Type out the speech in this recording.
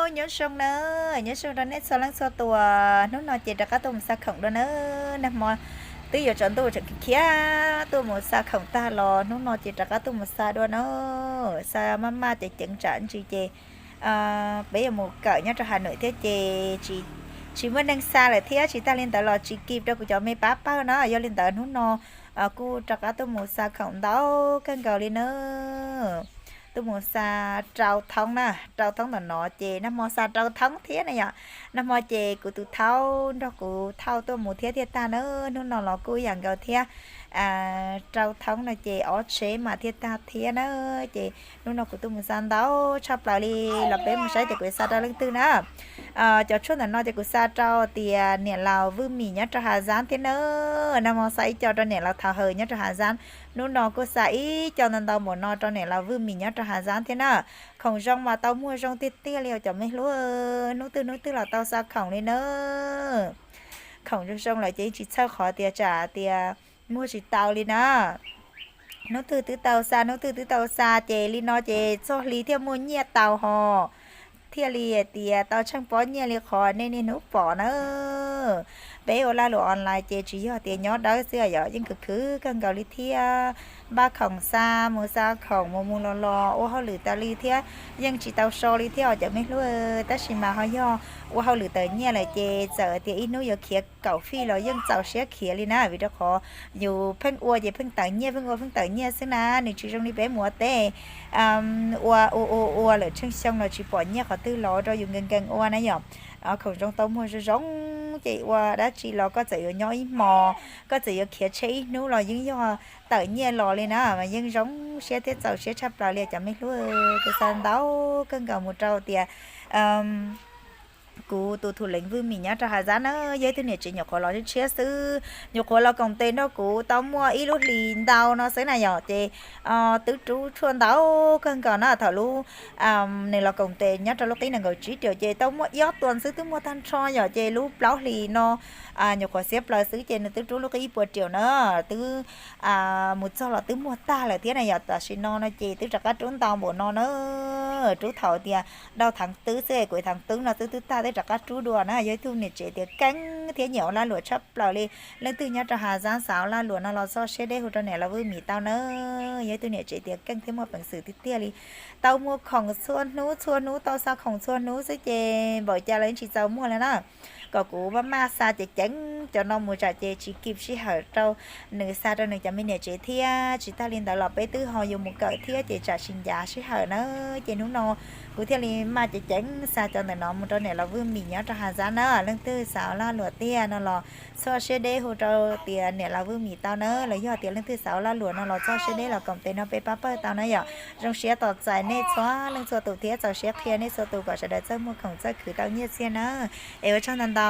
Nyob zoo na, nyob zoo rau nej txhua leej txhua tus. Hnub no ces rov qab tuaj mus xa khoom dua na. Nag hmo twb yuav tsaus ntuj tseem khiav tuaj mus xa khoom tag los hnub no ces rov qab tuaj mus xa dua na. Xa maj maj ces ceev tsam ntsis ces peb yuav mus kawm nyob rau Hà Nội thiab ces tsis muaj neeg xa lawm thiab tsis tag li ntawd los tsis kis rau kuv cov me pab pawg na. Yog li ntawd hnub no kuj rov qab tuaj mus xa khoom ntau kawg nkaus li na. Tuaj mus xa rau thoob na, rau thoob ntawm no ces nag hmo xa rau thoob thiab na yom. Nag hmo ces kuv tus thaub nrog kuv thauj tuaj mus thiab thiaj tag na. Hnub no los kuj ib yam nkaus thiab. Rau thoob no ces ob tsheb mas thiaj tag thiab na. Ces hnub no kuv tuaj mus xa ntau tshaj plaws li los peb mus saib tias kuv xa rau leej twg na. Cov tshuaj ntawm no ces kuv xa rau tias niam laus Vwj Mim nyob rau Hà Giám thiab na. Nag hmo xa ib co rau niam laus Thauj Hawm nyob rau Hà Giám. Hnub no kuj xa ib co ntau ntau npaum no rau niam laus Vwj Mim nyob rau Hà Giám thiab na. Khoom zoo mas tau muag zoo tiag tiag li os cov me hlub. Hnub twg hnub twg los tau xa khoom li na. Khoom zoo zoo lawm ces yeej tsis txhawj qhov tias tsam tias muag tsis tau li na. Hnub twg twb tau xa, hnub twg twb tau xa ces li no ces txog hli thiaj muaj nyiaj tau ho thiaj li tias tau tsheej pob nyiaj li qhov nej niaj hnub pom na. Peb ua lag luam online ces tsis yog tias nyob dawb xwb yom, yeej khwv khwv kawg nkaus li thiab. Npaj khoom xa, mus xa khoom, mus mus los los ua hauj lwm tas li thiab yeej tsis tau so li thiab os cov me hlub. Tab sis mas ho yog ua hauj lwm tawm nyiaj lawm ces txawm tias ib hnub yuav khiav kaum fij los yeej txaus siab khiav li na, vim rau qhov yus pheej ua ces pheej tawm nyiaj, pheej ua pheej tawm nyiaj xwb na. Nws tsis zoo li peb mus ua teb ua ua ua ua lawm tsheej xyoo los tsis pom nyiaj qhov twg los rau yus nkees nkees ua na yom. Khoom zoo tau muag zoo zoo ces ua dab tsi los koj txawm yuav nyob ib hmos, koj txawm yuav khiav tsheb ib hnub los yeej yog tawm nyiaj los li na, mas yeej zoo siab thiab txaus siab tshaj plaws li cov me hlub. Kuv xa ntau kawg nkaus mus rau tias kuv tus thủ lĩnh Vwj Mim nyob rau Hà Giám na, yog ib tug niam tsev nyuam qhuav los tshiab tshiab xwb, nyuam qhuav los koom tes nrog kuv tau muaj ib lub hlis ntau no xwb na yom, ces twb rub tshuaj ntau kawg nkaus na. Thaum lub nws los koom tes nyob rau lub qib nees nkaum tsib triệu ces tau muaj ib ob tuas xwb twb muaj tag nrho yom, ces lub plaub hlis no nyuam qhuav xiab plaws xwb ces nws twb rub lub qib ib puas triệu na, twb mus txog los twb muag tag lawm thiab na yom. Tam sim no no ces twb rov qab rub ntau npaum no na, rub thaum tias dau tháng tư xwb, cuối tháng tư no xwb twb tag, twb rov qab rub dua na. Yog ib tug niam tsev tias keej thiab nyiam ua lag luam tshaj plaws li. Leej twg nyob rau Hà Giám xav ua lag luam no los txhob siab deb hu rau niam laus Vwj Mim tau na. Yog ib tug niam tsev tias keej thiab muaj peev xwm tiag tiag li, tau muag khoom txhua hnub txhua hnub, tau xa khoom txhua hnub xwb ces npaum cas los yeej tsis txaus muag li na. Kom kuv maj maj xa ceev ceev cov no mus tsam ces tsis kis sij hawm rau nws xa rau nws cov me niam tsev thiab. Tsis tag li ntawd los peb twb ho yuav mus kawm thiab ces tsam tsis ncav sij hawm na. Ces hnub no kuv thiaj li maj ceev ceev xa cov ntawm no mus rau niam laus Vwj Mim nyob rau Hà Giám na. Leej twg xav ua lag luam tiag no los txhob siab deb hu rau tias niam laus Vwj Mim tau na, los yog tias leej twg xav ua lag luam no los txhob siab deb los koom tes nrog peb pab pawg tau na yom. Zoo siab tos txais nej txhua leej txhua tus thiab txaus siab qhia nej txhua tus kom sawv daws txawj muag khoom txawj khwv tau nyiaj txiag na. Es ua tsaug ntau ntau.